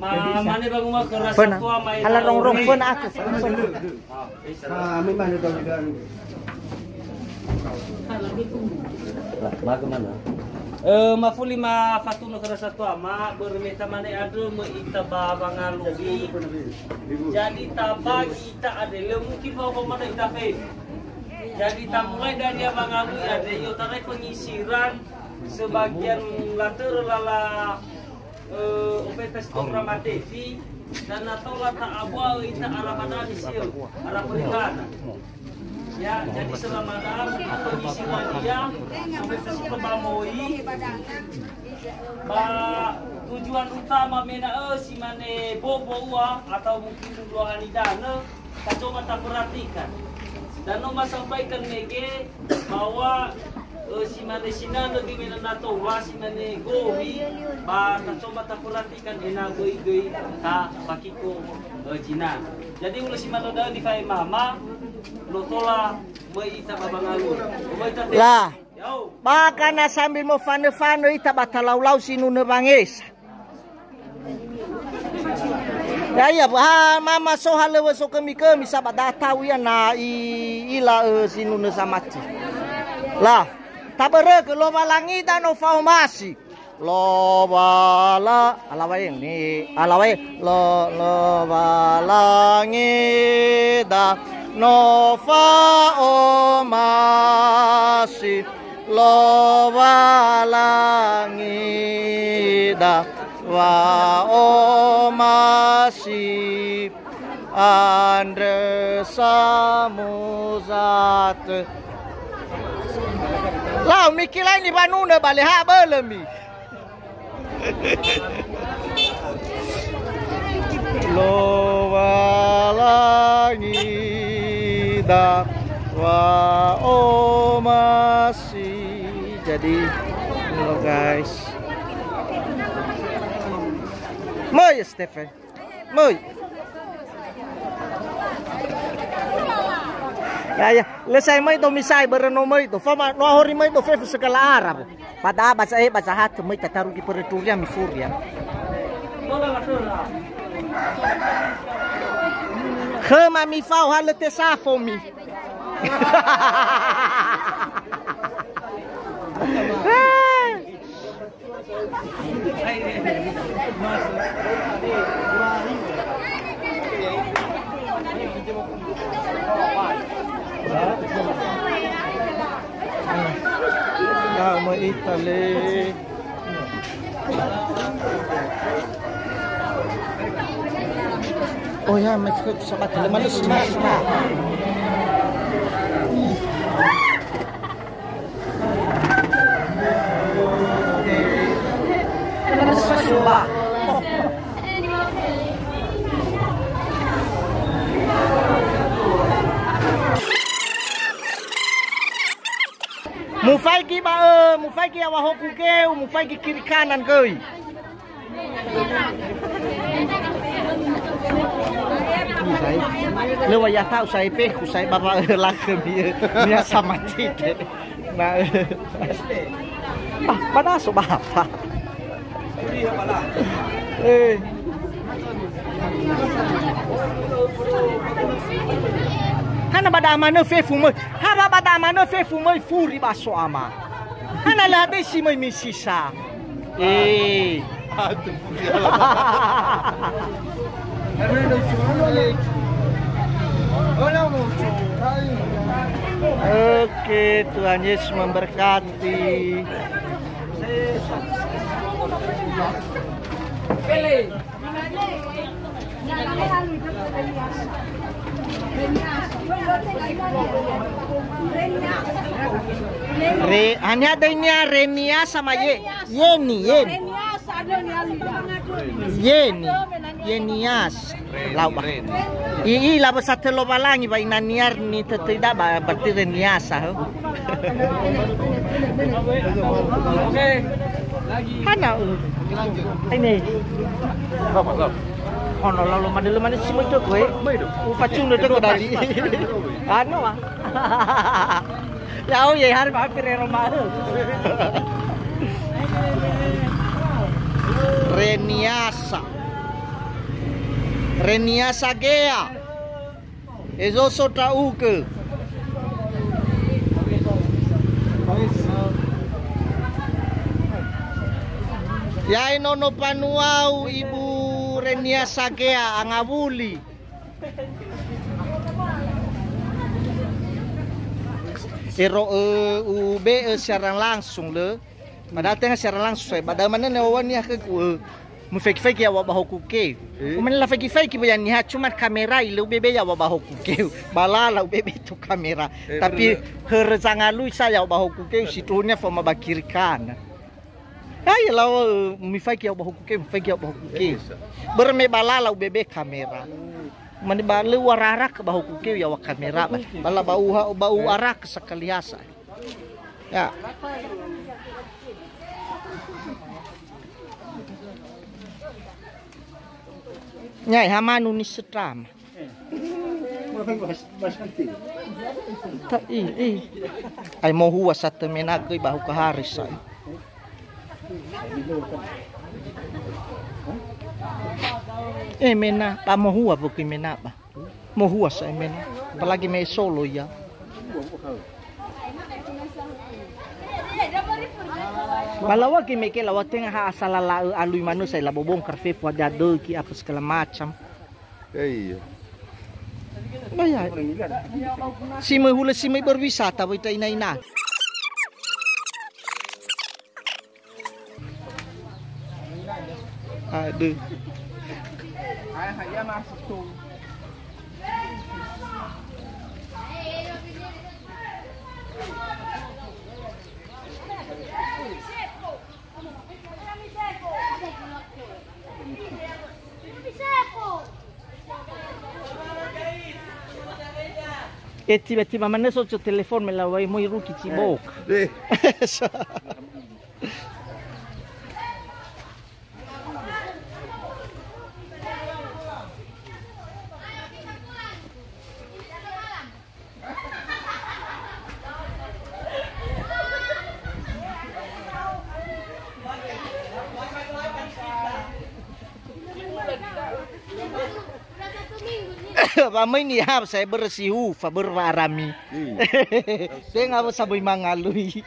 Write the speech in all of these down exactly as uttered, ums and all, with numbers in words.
Ah, mane bangun ma khöra Föna. Satua mai Hala rongrong föna aku. Föna, föna. Ah, me mane dong dan. Maga mana? Eh, mafuli ma fatunö khöra satua ma, börö me tamane andrö me ita ba wangalui. Jadi tabagi ita andre, lö mungkin ba ita fe. Jadi tamulai dari wangalui andre, i'otarai penyisiran sebagian latörö lala eh, ofeta si tohora matefi, dan na tola ta'abua'ö ita ara madani sio, ara perintana. Ya, jadi selama dalam kondisi mania, ofeta si pertama moi, ba tujuan utama mena'ö si mane bobo ua atau mungkin dua hari dana, Tacoba taperhatikan. Dan no masampaikan mege bahwa, eh, si mane sinanö gimena na tola, si mane gowi, ba tacoba taperhatikan ena'ö göi-göi ta bakiko, eh, zina. Jadi ulö si mane da'ö nifahe mama, no tola möi ita ba bangalui. Möi ita te- Lah. Yao. Ba kana sambil mofanö-fanö ita ba talau-lau sinunö wangesa. Ya'ia, ha, mama so halöŵö so kömi-kömi sa ba da'a tau ia na i'ila'ö sinunö samati. Lah, tabörögö Lowalangida no fa'omasi. Lowala-, alawa eni, alawa e-, lo-, Lowalangida no fa'omasi. Lowalangida wa'omasi andrö samozatö. Lau mikilai nibanunö bale ha bölömi. Lowalangida wa'omasi. Jadi, halo guys. Möi, Stephen. Möi. Ya, ya. Lö sa'ae möi do misa'ae börö no möi do. Fama no ahori möi do fefu segala arah. Ba da'a ba sa'ae ba sahatö möi tatarugi peraturan mifuri ya. Khöma mifao ha lö tesafomi. Ya, möi ita le. Oh ya, meskipun sabat lima belas. Mufaigi ba, ö, mufaigi yaŵa hoku geu, mufaigi kiri kanan göi. Lö wa yata'u sa'ae pehu sa'ae ba wa, ö, lakö mi, ö, mi asa matite. Na, ö. Ah, ba na so ba apa? Eh. Hana ba da'a manö fefu möi. Ha ba, ba da'a manö fefu möi furi ba so ama. Hana lö hadesi möi misisa. Eh. Aduh, furi ala. Oke, Tuhan Yesus memberkati. Re, hania döinia Reniasa ma ye, Yeni, Yeni. Yeni, Yenias. Lau ba. I, i, laba satö Lowalangi ba ina niar ni tötöida ba, berarti Reniasa, ho. Hana, uh. Ini. Hono lalu mana, lu mana si möi tökö, eh? Ufacuno tökö dari. Anu, ah. Ya, oh, ya, hari ba hampir ero malu. Reniasa. Renia Sagea. Ezo so tra'ugö. Ya'e nono panuau Ibu Renia Sagea angawuli. Ero ö, ube'e siaran langsung lö. Padahal tenga siaran langsung saya. Ba da'ö manö ne waŵa'ö niha khögu ö. Mufaigi-faigi ya'o ba hoku keu. Eh? Umane lafaigi-faigi böi ya niha, cuma kamera ilö ubebe ya'o ba hoku keu. Ba lala ubebe to kamera. Eh, tapi bener. Hörö zangalui sa ya'o ba hoku keu, sindruhunia faoma ba kiri kanan. Ai, lao, mifaigi ya'o ba hoku keu, mifaigi ya'o ba hoku keu. Börö me ba lala ubebe kamera. Mane ba lö u'ararakö ba hoku keu ya'o kamera ba. Ba la ba uha, ba u'arakö sakali ha sa. Ya. Nyai hamanu ni setrama. Ta i, i. Ai mohua sa tömenagöi ba huka hari sa. Eh, mena, ba mohua wökui mena ba. Mohua sa mena. Apalagi me solo ya. Ba laŵa gi mege laŵa tenga ha asala la'ö alui manö sa la bobongkar fefu ada döki apa segala macam. Iya. Ba ya. Si möi hulö si möi berwisata wöi ta ina-ina. Aduh. E tiba-tiba manö soco telefon me laŵa möi rugi ciboka. Eh. Ba möi niha saya börö si hufa, börö wa'arami. Iya. Tenga wö saböi mangalui.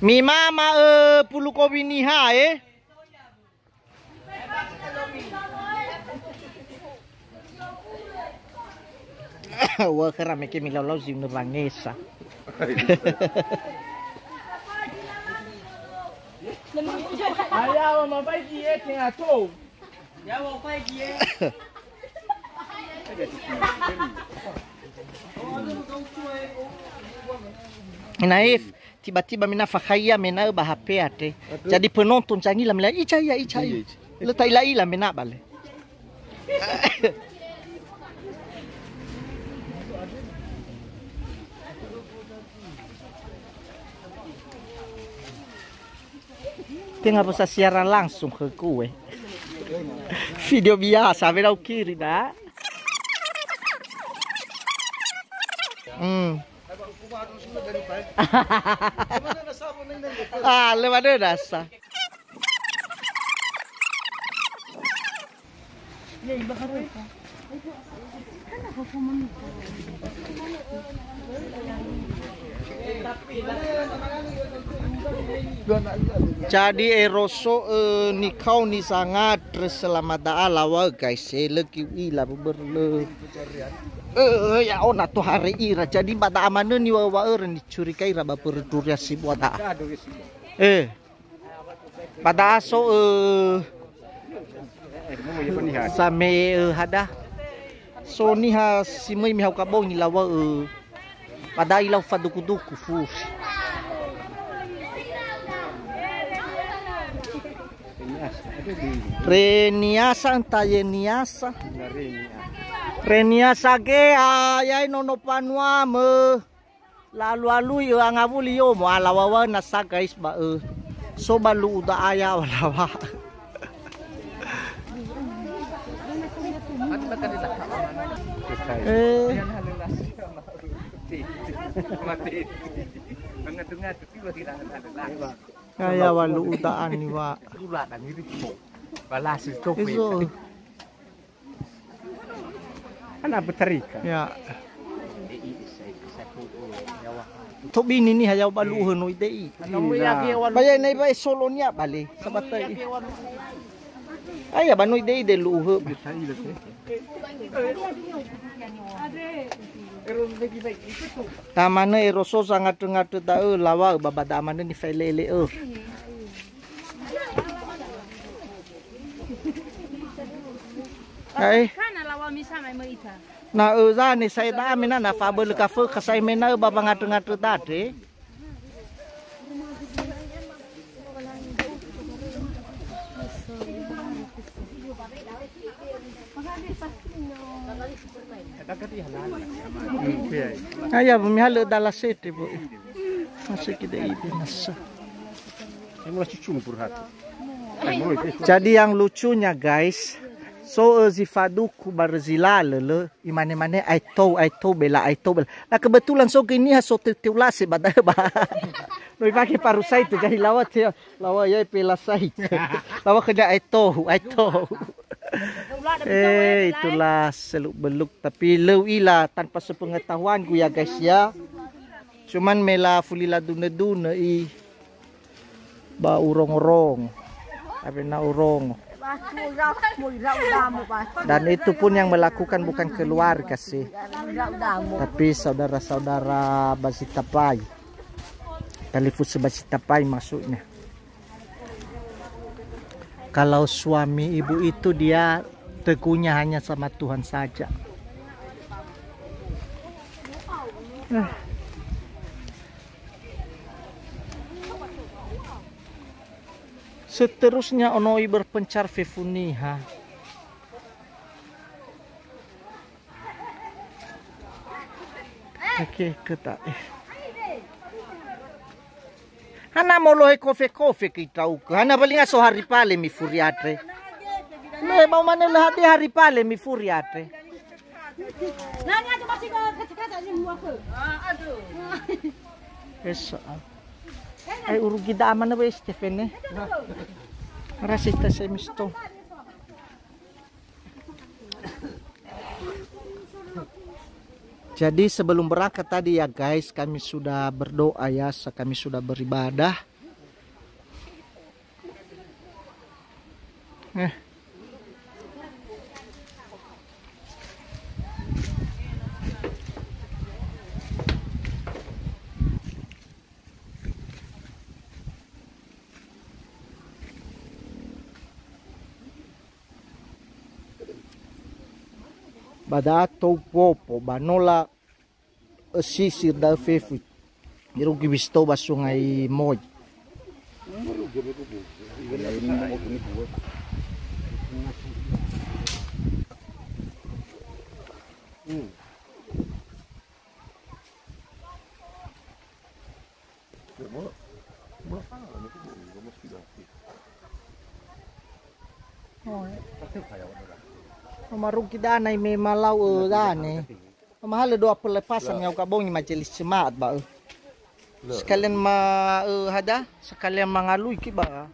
Mimama ö pulu kowi niha e. Wah, kera mege milau-lau zi unu wangesa. Ayawa mabaigi e tenga tou. Naif, tiba-tiba mina fakhaia mena'ö ba H P ate. Jadi penonton cangila mila ica ia ica ia. Lö ta'ila-ila mena bale. Tenga bisa siaran langsung khögu e. Video biasa, beda ukiri da. Hmm. Ah, lewat dia dasar. Jadi ero so ö nikao ni sangadrö selama da'a laŵa'ö guys, e lö ki'ila börö lö. Ö, ya ona tohare ira. Jadi ba da'a manö niŵa'ö-wa'örö nicurigai ira ba börö duria si bua da'a. Eh. Ba da'a so ö, same'e ö hada. So niha si möi mihauka bongi laŵa'ö. Ba da'a ilau faduku-duku fufi. Reniasa enta Yeniasa. Reniasa gea, ya'e nono panuamö. La'alu-alui ö angawuli yomo, ala waŵa'ö nasa guys ba ö. So ba lu'u da'a ya'o laŵa'ö. Eh. Ya, ya, wa lu'u da'ani wa. Ula da ngiri ko. Balasi to. Ezo. Ana betarika. Ya. Tobini niha ya'o ba lu'u hönoi de'i. Ba ya nai ba solonia bale. Sabatai. Aya ba noi de'i de lu'u hö. Tamanö ero so zangatö-ngatö da'ö lawa'ö ba, ba da'a manö nifaele'ele'ö. Ae. Kana lawa misa mai möi ita. Na öza ne sae da'a mena na fa'abölö kafö ka sae mena'ö ba wangatö-ngatö date. Aya, mihalö dala sete, Bu. Masih kita ini nasa. Jadi yang lucunya, guys, so, eh, zi faduku ba zi lalö, lö, imane-mane, "Ae tou, ae tou bela, ae tou bela." Na kebetulan so göi niha so teu-teu lase ba da'ö ba. Noi pake parusai tu, jadi lawa te, lawa ya pela sai. Lawa khönia, "Ae tou, ae tou." Eh, itulah seluk-beluk. Tapi lö u'ila tanpa sepengetahuanku ya, guys, ya. Cuman me lafuli ladunö-dunö i ba urongo-rongo. Awena urongo. Dan itu pun yang melakukan bukan keluarga sih. Tapi saudara-saudara ba Sitapai. Talifusö ba Sitapai maksudnya. Kalau suami ibu itu dia teguhnya hanya sama Tuhan saja. Eh. Seterusnya onoi berpencar fefu niha. Oke, keta. Eh. Hana molohe kofe-kofe ke itaukö. Hana balinga so hari pale mifuri andre. Lö bau mane lö hadia hari pale mifuri andre. Esa. Ai urugi da'a manö we Stefene. Rasa ita semisto. Jadi sebelum berangkat tadi ya guys, kami sudah berdoa ya, sa-, kami sudah beribadah. Eh. Ba da'a tou popo, ba no la'ösisi da'ö fefu. Irugi bisto ba sungai Moi. Hmm. Oh, marugi dana i me malau, eh, dane. Mahalö doa pelepasan ya'o gabongi majelis jemaat ba, eh. Sekalian ma, eh, hada, sekalian mangalui ki ba.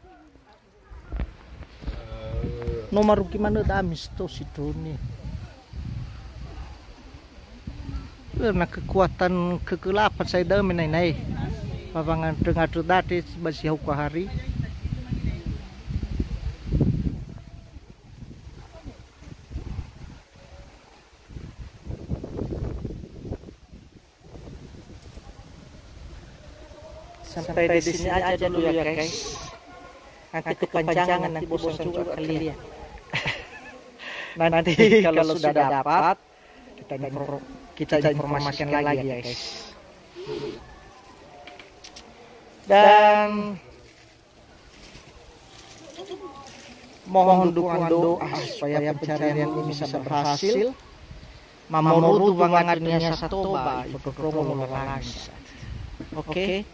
No marugi manö da'ö misto sindruhuni. Eh, na kekuatan kegelapan sai da'ö me nai-nai. Ba wangatö-ngatö date ba si hauka hari. Sampai di sini aja dulu ya, guys. Nanti kepanjangan, nanti bosan juga kalian. Nanti kalau sudah dapat, kita info-, kita informasikan lagi ya, guys. Dan mohon dukungan doa supaya pencarian ini bisa berhasil. Mamorudu wangatö niha sato ba ifondrondrongo Lowalangi. Oke.